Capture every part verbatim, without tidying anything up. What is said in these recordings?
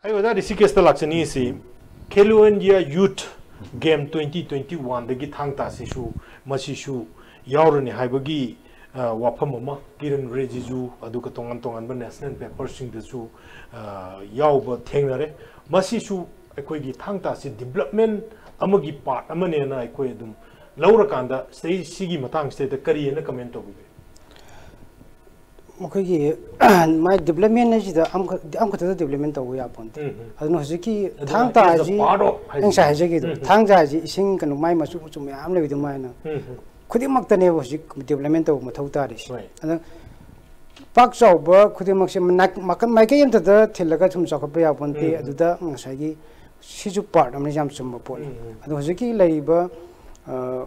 ꯑꯩ ꯑꯣꯖꯥ ꯔꯤꯁꯤꯀꯦꯁꯇ ꯂꯥꯛꯆꯅꯤꯡꯉꯤꯁꯤ, Khelo India youth game twenty twenty ꯋꯥꯟꯗꯒꯤ ꯊꯥꯡ ꯇꯥꯁꯤꯁꯨ ꯃꯁꯤꯁꯨ ꯌꯥꯎꯔꯅꯤ ꯍꯥꯏꯕꯒꯤ, ꯑ, ꯋꯥꯐꯝ ꯑꯃ ꯀꯤꯔꯟ ꯔꯤꯖꯤꯖꯨ, ꯑꯗꯨꯒ ꯇꯣꯉꯥꯟ ꯇꯣꯉꯥꯟꯕ ꯅꯦꯁꯅꯦꯜ ꯄꯦꯄꯔꯁꯤꯡꯗꯁꯨ, ꯑ, ꯌꯥꯎꯕ ꯊꯦꯡꯅꯔꯦ꯫ ꯃꯁꯤꯁꯨ ꯑꯩꯈꯣꯏꯒꯤ ꯊꯥꯡ ꯇꯥꯁꯤ ꯗꯤꯕ꯭ꯂꯞꯃꯦꯟ ꯑꯃꯒꯤ ꯄꯥꯔꯠ ꯑꯃꯅꯦꯅ ꯑꯩꯈꯣꯏ ꯑꯗꯨꯝ ꯂꯧꯔꯀꯥꯟꯗ, ꯁꯤ-, ꯁꯤꯒꯤ ꯃꯇꯥꯡꯁꯤꯗ ꯀꯔꯤ ꯍꯥꯏꯅ ꯀꯃꯦꯟ ꯇꯧꯕꯤꯕꯒꯦ? ꯃꯈꯣꯏꯒꯤ ꯃꯥꯏ ꯗꯤꯕ꯭ꯂꯞꯃꯦꯟ ꯍꯥꯏꯁꯤꯗ ꯑꯃꯈꯛ-, ꯑꯃꯈꯛꯇꯗ ꯗꯤꯕ꯭ꯂꯞꯃꯦꯟ ꯇꯧꯕ ꯌꯥꯄꯣꯟꯇꯦ꯫ ꯎꯝ, ꯎꯝ꯫ ꯑꯗꯨꯅ ꯍꯧꯖꯤꯛꯀꯤ ꯑꯗꯨꯅ ꯊꯥꯡ as a ꯇꯥꯁꯤ part of ꯍꯥꯏꯁꯦ꯫ ꯑꯩ ꯉꯁꯥꯏ ꯍꯥꯏꯖꯈꯤꯗꯣ, ꯎꯝ, ꯎꯝ꯫ ꯊꯥꯡ ꯇꯥꯁꯤ ꯏꯁꯤꯡ ꯀꯩꯅꯣ ꯃꯥꯏ ꯃꯆꯨ ꯃꯆꯨ ꯃꯌꯥꯝ ꯂꯩꯕ ꯑꯗꯨꯃꯥꯏꯅ ꯎꯝ, ꯎꯝ꯫ ꯈꯨꯗꯤꯡꯃꯛꯇꯅꯦꯕ ꯍꯧꯖꯤꯛ ꯗꯤꯕ꯭ꯂꯞꯃꯦꯟ ꯇꯧꯕ ꯃꯊꯧ ꯇꯥꯔꯤꯁꯦ꯫ ꯍꯣꯏ꯫ ꯑꯗ ꯄꯥꯛ ꯆꯥꯎꯕ ꯈꯨꯗꯤꯡꯃꯛꯁꯦ ꯃꯅꯥꯛ-, ꯃꯥꯏꯀꯩ ꯑꯃꯠꯇꯗ ꯊꯤꯜꯂꯒ ꯁꯨꯝ ꯆꯥꯎꯈꯠꯄ ꯌꯥꯄꯣꯟꯇꯦ꯫ ꯎꯝ, ꯎꯝ꯫ ꯑꯗꯨꯗ ꯉꯁꯥꯏꯒꯤ ꯁꯤꯁꯨ ꯄꯥꯔꯠ ꯑꯃꯅꯤ, ꯌꯥꯝ ꯆꯨꯝꯕ ꯄꯣꯠꯅꯤ꯫ ꯎꯝ, ꯎꯝ꯫ ꯑꯗꯣ ꯍꯧꯖꯤꯛꯀꯤ ꯂꯩꯔꯤꯕ, ꯑ,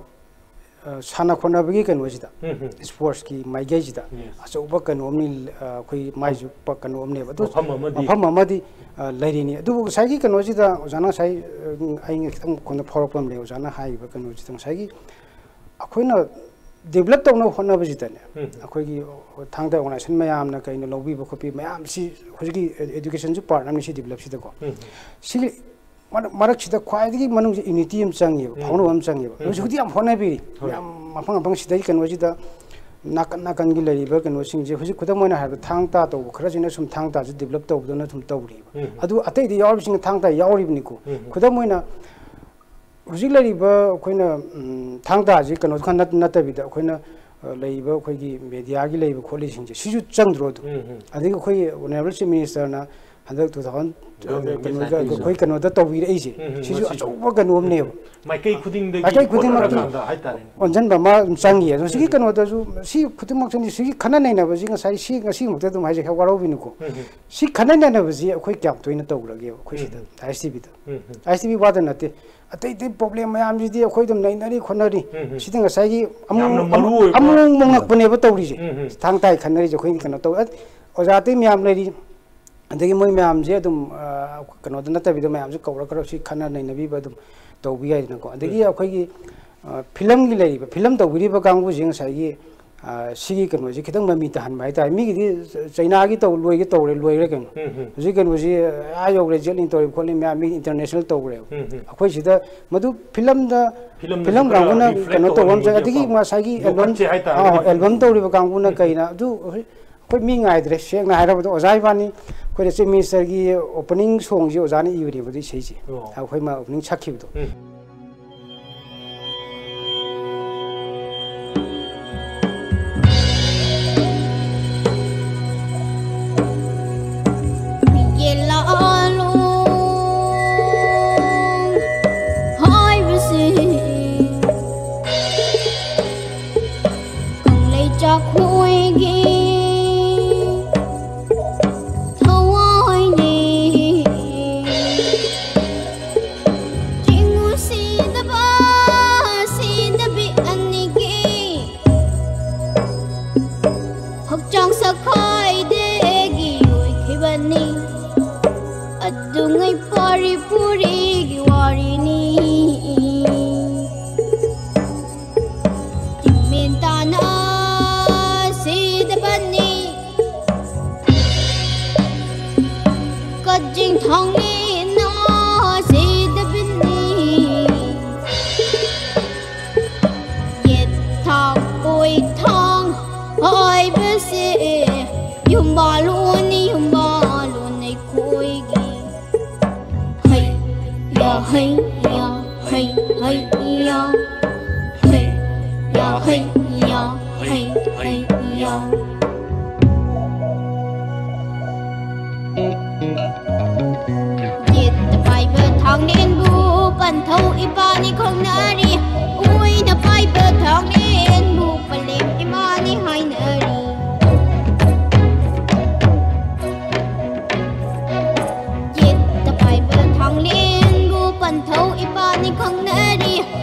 ꯑ, ꯁꯥꯟꯅ ꯈꯣꯠꯅꯕꯒꯤ ꯀꯩꯅꯣꯁꯤꯗ, ꯎꯝ, ꯎꯝ꯫ ꯏꯁꯄꯣꯔꯠꯁꯀꯤ ꯃꯥꯏꯀꯩꯁꯤꯗ Yes. ꯑꯆꯧꯕ ꯀꯩꯅꯣ ꯑꯃꯅꯤ, ꯑ, ꯑꯩꯈꯣꯏ ꯃꯥꯏꯁꯨ ꯄ-, ꯀꯩꯅꯣ ꯑꯃꯅꯦꯕ꯫ ꯑꯗꯨ ꯃꯐꯝ ꯑꯃꯗꯤ꯫ ꯃꯐꯝ ꯑꯃꯗꯤ, ꯑ, ꯂꯩꯔꯤꯅꯤ꯫ ꯑꯗꯨꯕꯨ ꯉꯁꯥꯏꯒꯤ ꯀꯩꯅꯣꯁꯤꯗ ꯑꯣꯖꯥꯅ ꯉꯁꯥꯏ, ꯑ, ꯑꯩꯅ ꯈꯤꯇꯪ ꯑꯩꯉꯣꯟꯗ ꯐꯥꯎꯔꯛꯄ ꯑꯃ ꯂꯩ꯫ ꯑꯣꯖꯥꯅ ꯍꯥꯏꯔꯤꯕ ꯀꯩꯅꯣꯁꯤꯗ ꯉꯁꯥꯏꯒꯤ ꯑꯩꯈꯣꯏꯅ ꯗꯤꯕ꯭ꯂꯞ ꯇꯧꯅꯕ ꯍꯣꯠꯅꯕꯁꯤꯗꯅꯦ, ꯎꯝ꯫ ꯑꯩꯈꯣꯏꯒꯤ ꯊꯥꯡ ꯇꯥ ꯑꯣꯔꯒꯅꯥꯏꯖꯦꯁꯟ ꯃꯌꯥꯝꯅ ꯀꯩꯅ ꯂꯧꯕꯤꯕ ꯈꯣꯠꯄꯤꯕ ꯃꯌꯥꯝꯁꯤ ꯍꯧꯖꯤꯛꯀꯤ ꯑꯦ-, ꯑꯦꯗꯨꯀꯦꯁꯟꯁꯨ ꯄꯥꯔꯠ ꯑꯃꯅꯤ ꯁꯤ ꯗꯤꯕ꯭ꯂꯞꯁꯤꯗꯀꯣ꯫ ꯎꯝ꯫ ꯁꯤꯒꯤ ꯃꯔꯛ-, ꯃꯔꯛꯁꯤꯗ ꯈ꯭ꯋꯥꯏꯗꯒꯤ ꯃꯅꯨꯡꯁꯦ ꯌꯨꯅꯤꯇꯤ ꯑꯃ ꯆꯪꯉꯦꯕ, ꯎꯝ꯫ ꯐꯥꯎꯅꯕ ꯑꯃ ꯆꯪꯉꯦꯕ꯫ ꯎꯝ꯫ ꯍꯧꯖꯤꯛ ꯍꯧꯖꯤꯛꯇꯤ ꯌꯥꯝ ꯍꯣꯠꯅꯕꯤꯔꯤ꯫ ꯍꯣꯏ꯫ ꯌꯥꯝ ꯃꯐꯝ ꯃꯐꯝ ꯁꯤꯗꯒꯤ ꯀꯩꯅꯣꯁꯤꯗ ꯅꯥꯀꯟ ꯅꯥꯀꯟꯒꯤ ꯂꯩꯔꯤꯕ ꯀꯩꯅꯣꯁꯤꯡꯁꯦ ꯍꯧꯖꯤꯛ ꯈꯨꯗꯝ ꯑꯣꯏꯅ ꯍꯥꯏꯔꯕꯗ ꯊꯥꯡ ꯇꯥ ꯇꯧꯕ ꯈꯔꯁꯤꯅ ꯁꯨꯝ ꯊꯥꯡ ꯇꯥꯁꯦ ꯗꯤꯕ꯭ꯂꯞ ꯇꯧꯕꯗꯧꯅ ꯁꯨꯝ ꯇꯧꯔꯤꯕ꯫ ꯎꯝ꯫ ꯑꯗꯨ ꯑꯇꯩꯗꯤ ꯌꯥꯎꯔꯤꯕꯁꯤꯡꯅ ꯊꯥꯡ ꯇꯥ ꯌꯥꯎꯔꯤꯕꯅꯤꯀꯣ꯫ ꯎꯝ꯫ ꯈꯨꯗꯝ ꯑꯣꯏꯅ ꯍꯧꯖꯤꯛ ꯂꯩꯔꯤꯕ ꯑꯩꯈꯣꯏꯅ, ꯎꯝ, ꯊꯥꯡ ꯇꯥꯁꯤ ꯀꯩꯅꯣ ꯈꯛ ꯅꯠ-, ꯅꯠꯇꯕꯤꯗ ꯑꯩꯈꯣꯏꯅ, ꯑ, ꯂꯩꯔꯤꯕ ꯑꯩꯈꯣꯏꯒꯤ ꯃꯦꯗꯤꯌꯥꯒꯤ ꯂꯩꯔꯤꯕ ꯈꯣꯠꯂꯤꯁꯤꯡꯁꯦ ꯁꯤꯁꯨ ꯆꯪꯗ꯭ꯔꯣ ꯑꯗꯨ? ꯎꯝ, ꯎꯝ꯫ ꯑꯗꯒꯤ ꯑꯩꯈꯣꯏ ꯑꯣꯅꯔꯦꯕꯜ ꯆꯤꯐ ꯃꯤꯅꯤꯁꯇꯔꯅ ꯍꯟꯗꯛ ꯇꯨ ꯊꯥꯎꯖꯟ Government ꯒꯤ ꯀꯩꯅꯣꯗ side ꯇꯒꯤ ꯑꯩꯈꯣꯏ ꯀꯩꯅꯣꯗ ꯇꯧꯕꯤꯔꯛꯏꯁꯦ ꯎꯝ, ꯎꯝ, ꯁꯤꯁꯨ ꯃꯁꯤ ꯑꯆꯧꯕ ꯀꯩꯅꯣ ꯑꯃꯅꯦꯕ꯫ ꯃꯥꯏꯀꯩ ꯈꯨꯗꯤꯡꯗꯒꯤ ꯃꯥꯏꯀꯩ ꯈꯨꯗꯤꯡꯃꯛꯇ ꯍꯣꯠꯅꯔꯀꯥꯟꯗ ꯍꯥꯏꯇꯥꯔꯦꯅꯦ꯫ ꯑꯣꯟꯁꯤꯟꯕ ꯑꯃ ꯑꯗꯨꯝ ꯆꯪꯈꯤ꯫ ꯑꯗꯣ ꯁꯤꯒꯤ ꯎꯝ꯫ ꯀꯩꯅꯣꯗꯁꯨ ꯁꯤ ꯈꯨꯗꯤꯡꯃꯛꯁꯤꯅꯤ꯫ ꯁꯤꯒꯤ ꯈꯟꯅ ꯅꯩꯅꯕꯁꯤ ꯉꯁꯥꯏ ꯁꯤ ꯉꯁꯤꯃꯛꯇ ꯑꯗꯨꯝ ꯍꯥꯏꯖꯩ, ꯈꯔ ꯋꯥꯔꯧꯕꯤꯅꯨꯀꯣ꯫ ꯎꯝ, ꯎꯝ꯫ ꯁꯤ ꯈꯟꯅ ꯅꯩꯅꯕꯁꯤ ꯑꯩꯈꯣꯏ ꯀꯌꯥꯝ ꯇꯣꯏꯅ ꯇꯧꯈ꯭ꯔꯒꯦꯕ ꯑꯩꯈꯣꯏ ꯁꯤꯗ, ꯎꯝ, ꯑꯥꯏ ꯑꯦꯁ ꯇꯤ ꯚꯤꯗ? ꯎꯝ, ꯎꯝ꯫ ꯑꯥꯏ ꯑꯦꯁ ꯇꯤ ꯚꯤ ꯋꯥꯗ ꯅꯠꯇꯦ, ꯑꯇꯩ ꯑꯇꯩ ꯄ꯭ꯔꯣꯕ꯭ꯂꯦꯝ ꯃꯌꯥꯝꯁꯤꯗꯤ ꯑꯩꯈꯣꯏ ꯑꯗꯨꯝ ꯅꯩꯅꯔꯤ ꯈꯣꯠꯅꯔꯤ꯫ ꯎꯝ, ꯎꯝ꯫ ꯁꯤꯗ ꯉꯁꯥꯏꯒꯤ ꯑꯃꯨꯛ ꯌꯥꯝꯅ ꯑꯃꯨꯛ ꯃꯔꯨ ꯑꯣꯏꯕ꯫ ꯑꯃꯨꯛ ꯑꯃꯨꯛ ꯃꯉꯛꯄꯅꯦꯕ ꯇꯧꯔꯤꯁꯦ꯫ ꯎꯝ, ꯎꯝ꯫ ꯊꯥꯡ ꯇꯥꯏ ꯈꯟꯅꯔꯤꯁꯦ ꯑꯩꯈꯣꯏꯅ ꯀꯩꯅꯣ ꯇꯧ-, ꯑ-, ꯑꯣꯖꯥ ꯑꯇꯩ ꯃꯌꯥꯝ ꯂꯩꯔꯤ꯫ ꯑꯗꯒꯤ ꯃꯣꯏ ꯃꯌꯥꯝꯁꯦ ꯑꯗꯨꯝ, ꯑ, ꯀꯩꯅꯣꯗ ꯅꯠꯇꯕꯤꯗ ꯃꯌꯥꯝꯁꯦ ꯀꯧꯔ ꯈꯔ ꯁꯤ ꯈꯟꯅ ꯅꯩꯅꯕꯤꯕ ꯑꯗꯨꯝ ꯇꯧꯕ ꯌꯥꯏꯗꯅꯀꯣ꯫ ꯑꯗꯒꯤ ꯎꯝ꯫ ꯑꯩꯈꯣꯏꯒꯤ, ꯑ, ꯐꯤꯂꯝꯒꯤ ꯂꯩꯔꯤꯕ, ꯐꯤꯂꯝ ꯇꯧꯕꯤꯔꯤꯕ ꯀꯥꯡꯕꯨꯁꯦ ꯉꯁꯥꯏꯒꯤ ꯁꯤꯒꯤ ꯀꯩꯅꯣꯁꯤ ꯈꯤꯇꯪ ꯃꯃꯤ ꯇꯥꯍꯟꯕ ꯍꯥꯏꯇꯥꯔꯦ꯫ ꯃꯤꯒꯤꯗꯤ ꯆꯩꯅꯥꯒꯤ ꯇꯧ ꯂꯣꯏꯒꯦ ꯇꯧꯔꯦ, ꯂꯣꯏꯈ꯭ꯔꯦ ꯀꯩꯅꯣ꯫ ꯍꯧꯖꯤꯛ ꯀꯩꯅꯣꯁꯤ ꯑꯥ ꯌꯧꯈ꯭ꯔꯦ, ꯖꯦꯠ ꯂꯤꯅ ꯇꯧꯔꯤ ꯈꯣꯠꯂꯤ ꯃꯌꯥꯝ, ꯃꯤ ꯏꯟꯇꯔꯅꯦꯁꯅꯦꯜ ꯇꯧꯈ꯭ꯔꯦꯕ꯫ ꯑꯩꯈꯣꯏ ꯁꯤꯗ ꯃꯗꯨ ꯐꯤꯂꯝꯗ, ꯐꯤꯂꯝꯗꯁꯨ ꯐꯤꯂꯝ ꯈꯔ ꯀꯥꯡꯕꯨꯅ reflect ꯀꯩꯅꯣ ꯇꯧꯕ ꯑꯃ ꯆꯪꯉꯦ꯫ ꯇꯧꯍꯟꯅꯤꯡꯕꯒꯤ ꯑꯗꯒꯤ ꯑꯃ ꯉꯁꯥꯏꯒꯤ ꯑꯦꯜꯕꯝ, ꯌꯣꯛꯈꯠꯁꯦ ꯍꯥꯏꯇꯥꯔꯦ꯫ ꯑꯥ, ꯑꯦꯜꯕꯝ ꯇꯧꯔꯤꯕ ꯀꯥꯡꯕꯨꯅ ꯀꯩꯅ ꯑꯗꯨ ꯍꯧꯖꯤꯛ ꯑꯩꯈꯣꯏ ꯃꯤ ꯉꯥꯏꯗ꯭ꯔꯦ꯫ ꯁꯦꯡꯅ ꯍꯥꯏꯔꯕꯗ ꯑꯣꯖꯥ ꯏꯕꯥꯅꯤ ꯑꯩꯈꯣꯏꯅ ꯆꯤꯐ ꯃꯤꯅꯤꯁꯇꯔꯒꯤ ꯑꯣꯄꯅꯤꯡ ꯁꯣꯡꯁꯤ ꯑꯣꯖꯥꯅ ꯏꯕꯅꯦꯕ ꯑꯗꯨ ꯏꯁꯩꯁꯦ꯫ ꯑꯣ꯫ ꯑꯩꯈꯣꯏ ꯃꯥ ꯑꯣꯄꯅꯤꯡ ꯁꯛꯈꯤꯕꯗꯣ꯫ ꯍꯥꯏꯕꯁꯤ ꯀꯪꯂꯩ ꯆꯥꯛꯈꯣꯏꯒꯤ ꯊꯋꯥꯏꯅꯤ꯫ ꯆꯤꯡꯉꯨ ꯁꯤꯗꯕ, ꯁꯤꯗꯕꯤ ꯑꯅꯤꯒꯤ ꯍꯛꯆꯥꯡ ꯁꯛꯈꯥꯏꯗꯒꯤ ꯑꯣꯏꯈꯤꯕꯅꯤ꯫ ꯑꯗꯨꯉꯩ ꯄꯥꯔꯤ ꯄꯨꯔꯤꯒꯤ ꯋꯥꯔꯤꯅꯤ꯫ ꯇꯤꯡꯃꯦꯟ ꯇꯥꯅ ꯁꯤꯗꯕꯅꯤ꯫ ꯀꯖꯤꯡ ꯊꯥꯡꯂꯦꯟꯅ ꯁꯤꯗꯕꯅꯤ꯫ ꯌꯦꯠ ꯊꯥꯡ ꯑꯣꯏ ꯊꯥꯡ ꯍꯥꯏꯕꯁꯦ ꯌꯨꯝꯕꯥꯜꯂꯣꯟꯅꯤ, ꯌꯨꯝꯕꯥꯜꯂꯣꯟ ꯑꯩꯈꯣꯏꯒꯤ꯫ ꯍꯩ ꯌꯥ ꯍꯩ ꯌꯥ ꯍꯩ ꯍꯩ ꯌꯥ ꯍꯩ ꯌꯥ ꯍꯩ ꯌꯥ ꯍꯩ ꯍꯩ ꯌꯥ꯫ ꯌꯦꯠꯇ ꯄꯥꯏꯕ ꯊꯥꯡꯂꯦꯟꯕꯨ ꯄꯟꯊꯧ ꯏꯄꯥꯅꯤ ꯈꯪꯅꯔꯤ꯫ ꯑꯣꯏꯅ ꯄꯥꯏꯕ ꯊꯥꯡꯂꯦꯟꯕꯨ ꯄꯂꯦꯝ ꯏꯃꯥꯅꯤ ꯍꯥꯏꯅꯔꯤ꯫ ꯌꯦꯠꯇ ꯄꯥꯏꯕ ꯊꯥꯡꯂꯦꯟꯕꯨ ꯄꯟꯊꯧ ꯏꯄꯥꯅꯤ ꯈꯪꯅꯔꯤ꯫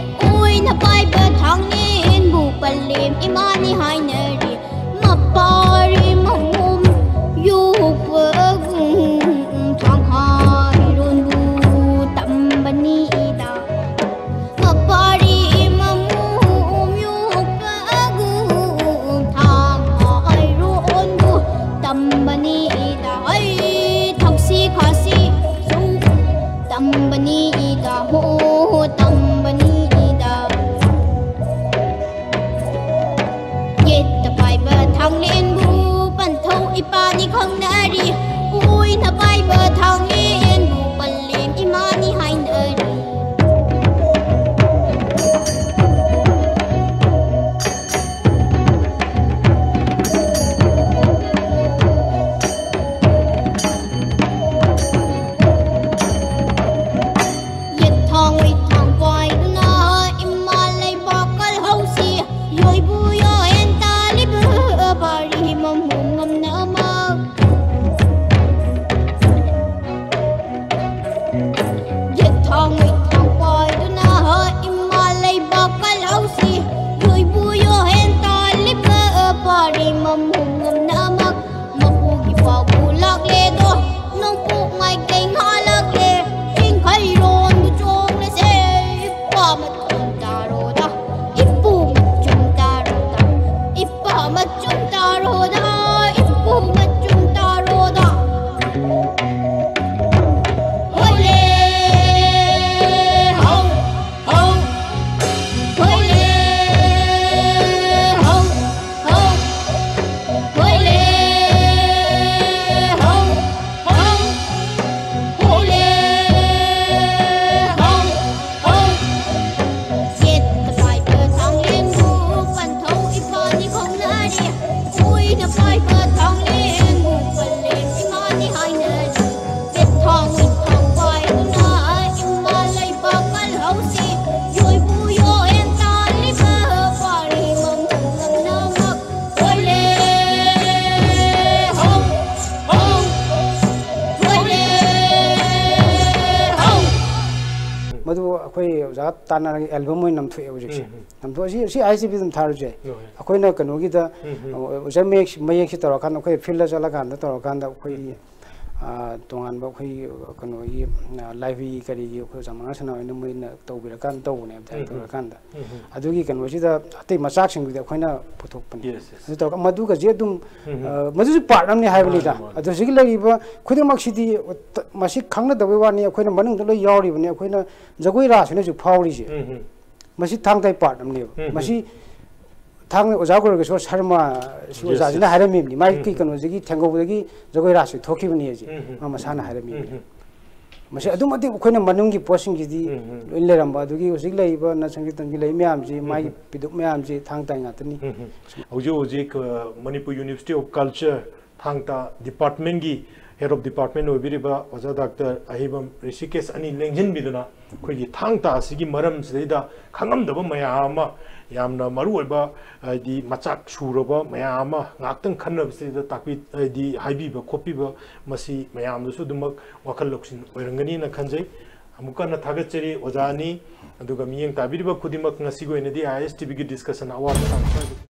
ꯑꯣꯏꯅ ꯄꯥꯏꯕ ꯊꯥꯡꯂꯦꯟꯕꯨ ꯄꯂꯦꯝ ꯏꯃꯥꯅꯤ ꯍꯥꯏꯅꯔꯤ꯫ ꯃꯄꯥꯔꯤ ꯃꯃꯣꯝ ꯌꯣꯛꯄꯒꯨꯝ ꯊꯥꯡꯍꯥꯏꯔꯣꯟꯕꯨ ꯇꯝꯕꯅꯤꯗ꯫ ꯃꯄꯥꯔꯤ ꯃꯃꯣꯝ ꯌꯣꯛꯄꯒꯨꯝ ꯃꯗꯨ ꯑꯩꯈꯣꯏ ꯑꯣꯖꯥ ꯇꯥꯟꯅꯔꯒ ꯑꯦꯜꯕꯝ ꯑꯣꯏꯅ ꯅꯝꯊꯣꯛꯑꯦ ꯍꯧꯖꯤꯛꯁꯦ꯫ ꯎꯝ, ꯎꯝ꯫ ꯅꯝꯊꯣꯛꯑ ꯁꯤ, C I S T V ꯑꯗꯨꯝ ꯊꯥꯔꯁꯨ ꯌꯥꯏ꯫ ꯍꯣꯏ꯫ ꯑꯩꯈꯣꯏꯅ ꯀꯩꯅꯣꯒꯤꯗ, ꯎꯝ, ꯎꯝ꯫ ꯑꯣꯖꯥ ꯃꯌꯦꯛꯁꯤ, ꯃꯌꯦꯛꯁꯤ ꯇꯧꯔꯀꯥꯟꯗ ꯑꯩꯈꯣꯏ ꯐꯤꯜꯗ ꯆꯠꯂꯀꯥꯟꯗ ꯇꯧꯔꯀꯥꯟꯗ ꯑꯩꯈꯣꯏꯒꯤ, ꯑ, ꯇꯣꯉꯥꯟꯕ ꯑꯩꯈꯣꯏꯒꯤ ꯀꯩꯅꯣꯒꯤ, ꯑ, ꯂꯥꯏꯕ꯭ꯔꯦꯔꯤ ꯀꯔꯤꯒꯤ ꯑꯩꯈꯣꯏ ꯑꯣꯖꯥ ꯃꯉꯥ ꯁꯅꯥ ꯍꯣꯏꯅ ꯃꯣꯏꯅ ꯇꯧꯕꯤꯔꯀꯥꯟꯗ ꯇꯧꯕꯅꯦꯕ, ꯇꯧꯔꯀꯥꯟꯗ꯫ ꯎꯝ, ꯎꯝ꯫ ꯑꯗꯨꯒꯤ ꯀꯩꯅꯣꯁꯤꯗ ꯑꯇꯩ ꯃꯆꯥꯛꯁꯤꯡꯗꯨꯗꯤ ꯑꯩꯈꯣꯏꯅ ꯄꯨꯊꯣꯛꯄꯅꯤ꯫ Yes, yes. ꯑꯗꯨ ꯇꯧꯔꯒ ꯃꯗꯨꯒꯁꯤ ꯑꯗꯨꯝ, ꯎꯝ, ꯎꯝ꯫ ꯑ, ꯃꯗꯨꯁꯨ ꯄꯥꯔꯠ ꯑꯃꯅꯤ ꯍꯥꯏꯕꯅꯤꯗ꯫ ꯃꯥꯅꯤ, ꯃꯥꯅꯤ꯫ ꯑꯗꯨ ꯍꯧꯖꯤꯛꯀꯤ ꯂꯩꯔꯤꯕ ꯈꯨꯗꯤꯡꯃꯛꯁꯤꯗꯤ ꯃꯁꯤ ꯈꯪꯅꯗꯕꯩ ꯋꯥꯅꯤ, ꯑꯩꯈꯣꯏꯅ ꯃꯅꯨꯡꯗ ꯂꯣꯏ ꯌꯥꯎꯔꯤꯕꯅꯤ꯫ ꯑꯩꯈꯣꯏꯅ ꯖꯒꯣꯏ ꯔꯥꯁ ꯍꯥꯏꯅ ꯍꯧꯖꯤꯛ ꯐꯥꯎꯔꯤꯁꯦ꯫ ꯎꯝ, ꯎꯝ꯫ ꯃꯁꯤ ꯊꯥꯡ ꯇꯥꯒꯤ ꯄꯥꯔꯠ ꯑꯃꯅꯦꯕ꯫ ꯎꯝ, ꯎꯝ꯫ ꯃꯁꯤ ꯊꯥꯡ ꯑꯣꯖꯥ ꯒꯣꯔꯒꯦꯁꯣꯔ ꯁꯔꯃ ꯁꯤ Yes, ꯑꯣꯖꯥꯁꯤꯅ yes. ꯍꯥꯏꯔꯝꯃꯤꯕꯅꯤ꯫ ꯃꯥꯒꯤ ꯎꯝ, ꯎꯝ꯫ ꯀꯩꯅꯣꯁꯤꯒꯤ ꯊꯦꯡꯒꯧꯕꯗꯒꯤ ꯖꯒꯣꯏ ꯔꯥꯁꯁꯤ ꯊꯣꯛꯈꯤꯕꯅꯤ ꯍꯥꯏꯁꯦ꯫ ꯎꯝ, ꯎꯝ꯫ ꯃꯥ ꯃꯁꯥꯅ ꯍꯥꯏꯔꯝꯃꯤꯕꯅꯤ꯫ ꯎꯝ, ꯎꯝ꯫ ꯃꯁꯤ ꯑꯗꯨꯛ ꯃꯇꯤꯛ ꯑꯩꯈꯣꯏꯅ ꯃꯅꯨꯡꯒꯤ ꯄꯣꯠꯁꯤꯡꯁꯤꯗꯤ ꯎꯝ, ꯎꯝ꯫ ꯂꯣꯏ ꯂꯩꯔꯝꯕ꯫ ꯑꯗꯨꯒꯤ ꯍꯧꯖꯤꯛ ꯂꯩꯔꯤꯕ ꯅ ꯁꯪꯀꯤꯔꯇꯟꯒꯤ ꯂꯩ ꯃꯌꯥꯝꯁꯤ, ꯎꯝ, ꯃꯥꯒꯤ ꯎꯝ꯫ ꯄꯤꯗꯨꯛ ꯃꯌꯥꯝꯁꯤ ꯊꯥꯡ ꯇꯥꯏ ꯉꯥꯛꯇꯅꯤ꯫ ꯎꯝ, ꯎꯝ꯫ ꯍꯧꯖꯤꯛ ꯍꯧꯖꯤꯛ, ꯑ, Manipur University of Culture ꯊꯥꯡ ꯇꯥ department ꯀꯤ head of department ꯑꯣꯏꯕꯤꯔꯤꯕ ꯑꯣꯖꯥ ꯗꯥꯛꯇꯔ ꯑꯍꯩꯕꯝ ꯔꯤꯁꯤꯀꯦꯁ ꯑꯅꯤ ꯂꯦꯡꯁꯤꯟꯕꯤꯗꯨꯅ ꯑꯩꯈꯣꯏꯒꯤ ꯊꯥꯡ ꯇꯥ ꯑꯁꯤꯒꯤ ꯃꯔꯝꯁꯤꯗꯩꯗ ꯈꯪꯉꯝꯗꯕ ꯃꯌꯥꯝ ꯑꯃ, ꯌꯥꯝꯅ ꯃꯔꯨꯑꯣꯏꯕ, ꯍꯥꯏꯗꯤ ꯃꯆꯥꯛ ꯁꯨꯔꯕ ꯃꯌꯥꯝ ꯑꯃ ꯉꯥꯛꯇꯪ ꯈꯟꯅꯕꯁꯤꯗ ꯇꯥꯛꯄꯤ, ꯍꯥꯏꯗꯤ ꯍꯥꯏꯕꯤꯕ ꯈꯣꯠꯄꯤꯕ, ꯃꯁꯤ ꯃꯌꯥꯝꯗꯁꯨ ꯑꯗꯨꯃꯛ ꯋꯥꯈꯜ ꯂꯧꯁꯤꯡ ꯑꯣꯏꯔꯝꯒꯅꯤꯅ ꯈꯟꯖꯩ꯫ ꯑꯃꯨꯛꯀ ꯍꯟꯅ ꯊꯥꯒꯠꯆꯔꯤ ꯑꯣꯖꯥ ꯑꯅꯤ, ꯑꯗꯨꯒ ꯃꯤꯠꯌꯦꯡ ꯇꯥꯕꯤꯔꯤꯕ ꯈꯨꯗꯤꯡꯃꯛ꯫ ꯉꯁꯤꯒꯤ ꯑꯣꯏꯅꯗꯤ ꯑꯥꯏ ꯑꯦꯁ ꯇꯤ ꯚꯤꯒꯤ discussion ꯑꯋꯥꯕ ꯇꯥꯡ ꯁ꯭ꯋꯥꯏꯗ